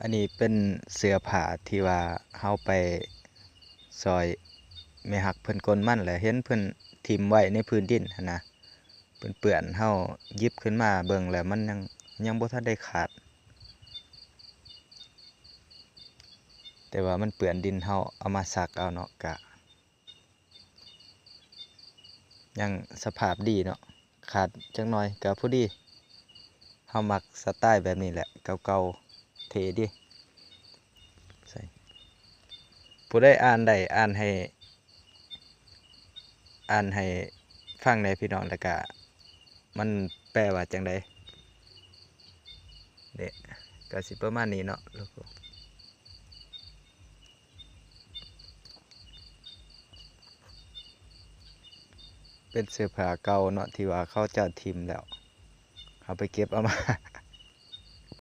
ອັນນີ້ເປັນເສື້ອຜ້າທີ່ວ່າເຮົາໄປຊ່ອຍແມ່ຮັກເພິ່ນກົນມັນ ແລ້ວເຫັນເພິ່ນຖິ້ມໄວ້ໃນພື້ນດິນຫັ້ນນະ ເປື້ອນໆ ເຮົາຫຍິບຂຶ້ນມາເບິ່ງແລ້ວມັນຍັງ ຍັງບໍ່ທັນໄດ້ຂາດ ແຕ່ວ່າມັນເປື້ອນດິນ ເຮົາເອົາມາຊັກເອົາເນາະ ກະ ຍັງສະພາບດີເນາະ ຂາດຈັກໜ່ອຍກະພໍດີ. ເຮົາມັກສະໄຕແບບນີ້ແຫຼະ ເກົ່າໆ ເທ່ດີ. ໃສ່ ຜູ້ໃດອ່ານໄດ້ ອ່ານໃຫ້ ອ່ານໃຫ້ຟັງແດ່ພີ່ນ້ອງ ແລ້ວກະມັນແປວ່າຈັ່ງໃດ? ເດ້ ກະຊິປະມານນີ້ເນາະ. ເປັນເສື້ອຜ້າເກົ່າເນາະ ທີ່ວ່າເຂົາເຈົ້າຖິ້ມແລ້ວ ເຮົາໄປເກັບເອົາມາ